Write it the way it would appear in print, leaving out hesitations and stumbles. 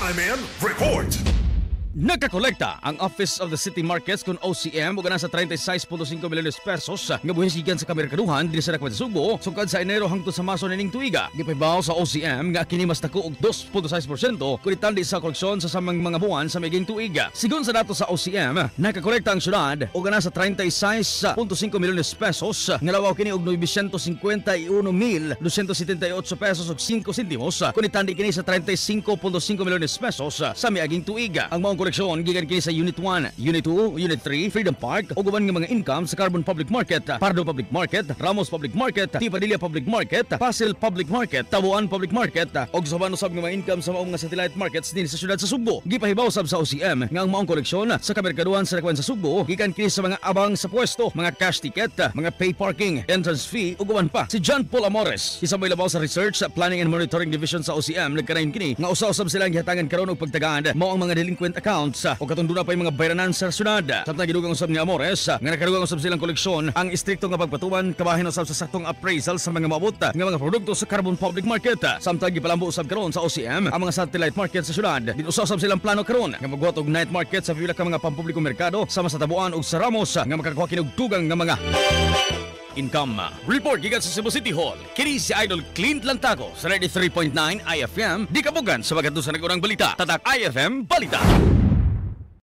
RMN Report. Nakakolekta ang Office of the City Markets kung OCM og nasa 36.5 milyones pesos nga buhis gikan sa kamerkaduhan dinhi sa Dakbayan sa Sugbo sukad sa Enero hangtod sa Marso nining tuiga. Gipahibaw sa OCM nga kini mas dako og 2.6% kung itandi sa koleksyon sa samang mga buwan sa miaging tuiga. Sigon sa datos sa OCM, nakakolekta ang syudad og nasa 36.5 milyones pesos nga lawaw kini og 951,278 pesos ug 5 sentimos kung itandi kini sa 35.5 milyones pesos sa miaging tuiga. Ang maong koleksyon gikan kini sa Unit 1, Unit 2, Unit 3, Freedom Park ug uban nga mga income sa Carbon Public Market, Pardo Public Market, Ramos Public Market, T. Padilla Public Market, Pasil Public Market, Tabuan Public Market ug sa uban usab nga mga income sa maong nga satellite markets dinhi sa syudad sa Sugbo. Gipahibaw sab sa OCM nga ang maong koleksyon sa kamerkaduhan sa Dakbayan sa Sugbo gikan kini sa mga abang sa pwesto, mga cash ticket, mga pay parking, entrance fee ug uban pa. Si John Paul Amores, isa may labaw sa Research, Planning and Monitoring Division sa OCM, nagkanayon kini nga usa-usab silang gihatangan karon og pagtagaan mao ang mga delinquent accounts o katong duna pay mga bayranan sa syudad. Samtang gidugang usab ni Amores nga nakadugang usab silang koleksyon ang istrikto nga pagpatuman kabahin usab sa saktong appraisal sa mga maabot nga mga produkto sa Carbon Public Market. Samtang gipalambo usab karon sa OCM ang mga satellite market sa syudad. Din usa usab silang plano karon nga magbuhat og night market sa pila ka mga pampublikong merkado sama sa Tabuan ug sa Ramos nga makakuha kini og dugang nga mga income. Report gikan sa Cebu City Hall. Kini si Idol Clint Lantaco sa 93.9 IFM. Di kabugan sa bagatdo sa nag-unang balita. Tatak IFM Balita.